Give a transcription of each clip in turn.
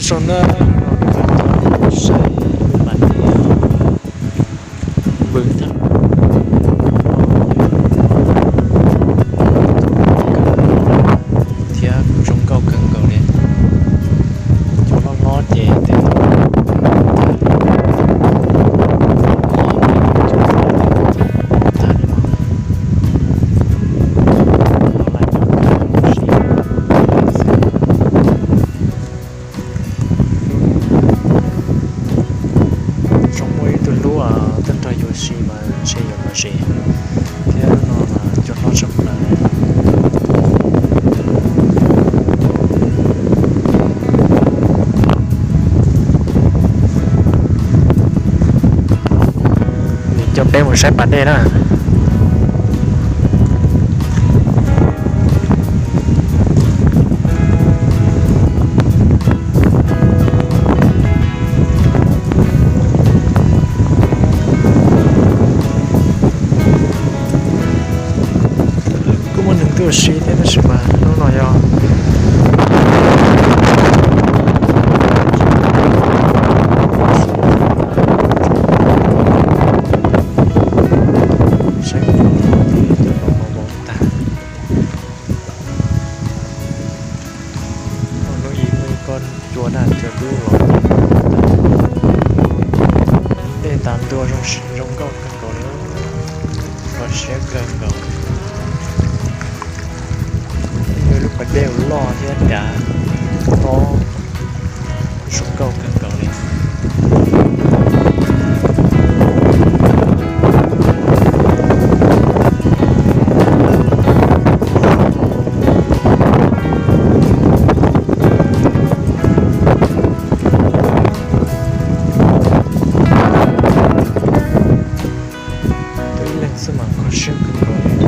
Zoo na, no kuv coj nej saib lub pas dej Vwm Thab thiab kuj zoo nkauj kawg nkaus li. Cua loj hlob ces tej tag li no. Zoo muaj ib tug lub tawb nrog yuav si mas ntshe yuav lom zem thiab no mas cua hlob tshaj plaws. Coj peb mus saib pas dej na. Kuj muaj neeg tuaj ua si thiab tab sis mas hnub no yog saib cov no vau tag. Lub ib lub koj cua na cua dub los dej tas ntua zoo nkauj kawg nkaus li, kho siab kawg nkaus. Yog lub pas dej uas loj thiab dav tob, zoo nkauj kawg nkaus li. Tuaj ib leeg xwb mas kho siab kawg nkaus li.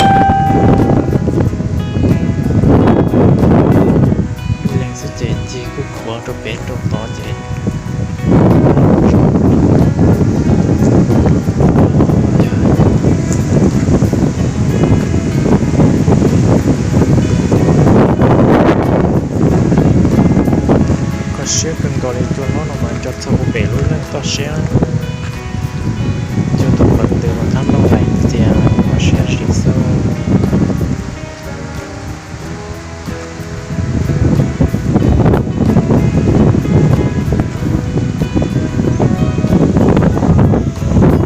Ib leeg xwb ces cig kuj khuav rau pem rau tod ces kho siab kawg nkaus li. Cua hlob no mas nco txog puag pem lub neej toj siab. Cua tuaj pem ntws mas qab nplooj laim tias kho siab sim xwb.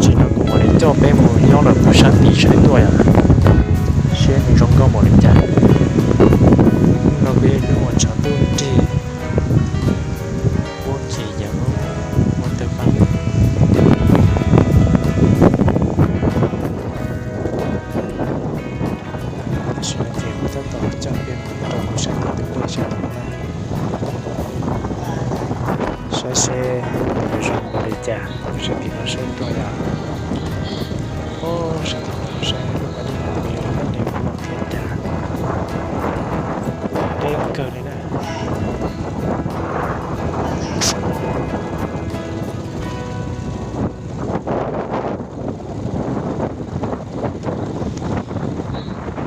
Tsim no kuv mam li coj peb mus nyob lawm puag sab tim saib tuaj yom, seb nws zoo nkauj npaum li cas. No kuj yog ib lub uas tshav ntuj nrig, huab kiag yam ua tawg paj. Tsim no ces kuv tab tom coj peb mus rau puag sab tim ntug dej sab tim no na. Saib seb nws yuav zoo npaum li cas, sab tim no saib tuaj yom. Sab tim no saib lub pas dej no kuj yog lub pas dej uas loj thiab dav, deb kawg li na.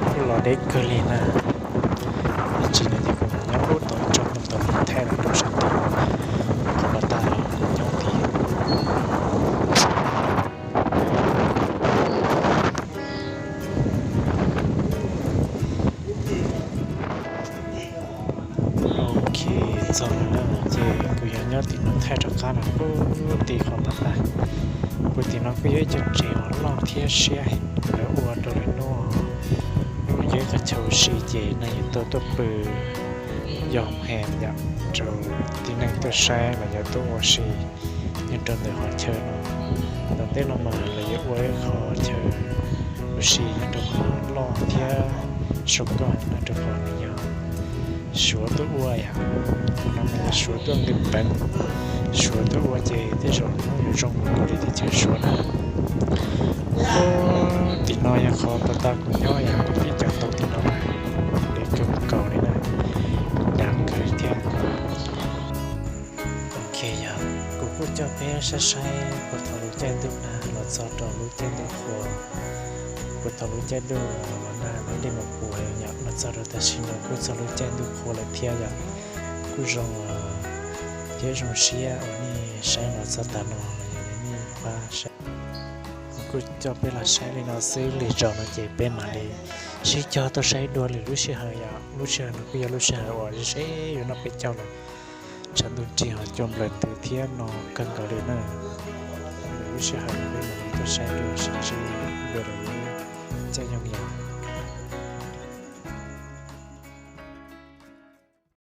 Kuj los deb kawg li na. Ib tsam no ces kuv mam nyob ub tom ib tsob mus tom mus thaij los rau sab tim qhov pas tag los kuv nyob tid. Ok, txog lawm na, ces kuv yuav nyob tim no thaij rov qab na. Puag tim qhov pas tag, puag tim no kuj yog ib co tsev uas loj thiab siab heev, lawv ua rau lawv noj. Yog ib qhov chaw ua si ces neeg yuav tau tuaj pw, yog hoo hees yom, rau tib neeg tuaj saib los yog tuaj ua si nyob rau ntawm qhov chaw no. Tom ntej no mas lawv yuav ua ib qhov chaw ua si nyob rau qhov loj thiab zoo nkauj nyob rau qhov nws yog Suav tuaj ua yom. Qhov no mas yog Suav tuaj nqis peev, Suav tuaj ua ces tej zaum hnub yuav zoo nkaus li teb chaws Suav na. Tim no yog qhov pas tag kuv nyob yom, peb cov ntaus tim no na, deb kawg nkaus li na, dav kawg thiab. Ok yog, kuv kuj coj peb saib saib puag thaum lub caij ntuj na los txog rau lub caij ntuj qhua, puag thaum lub caij ntuj los nag los dej mus puv yom, los txog rau tam sim no kuj txog lub caij ntuj qhua lawm thiab yom. Kuj zoo Thiab zoo siab uas nej saib los txog tas no los yog nej pab saib. Kuv kuj coj peb los saib li no xwb, lwm zaus no ces peb mam li sib cog tuaj saib dua lwm lub sij hawm. Yog lub sij hawm no kuj yog lub sij hawm uas ze ze yuav noj peb caug lawm, tshav ntuj nrig ho cua nplaws ntws thiab no kawg nkaus li na. Lwm lub sij hawm no peb mam li tuaj saib dua seb tsis dua lawm caij nyoog yom.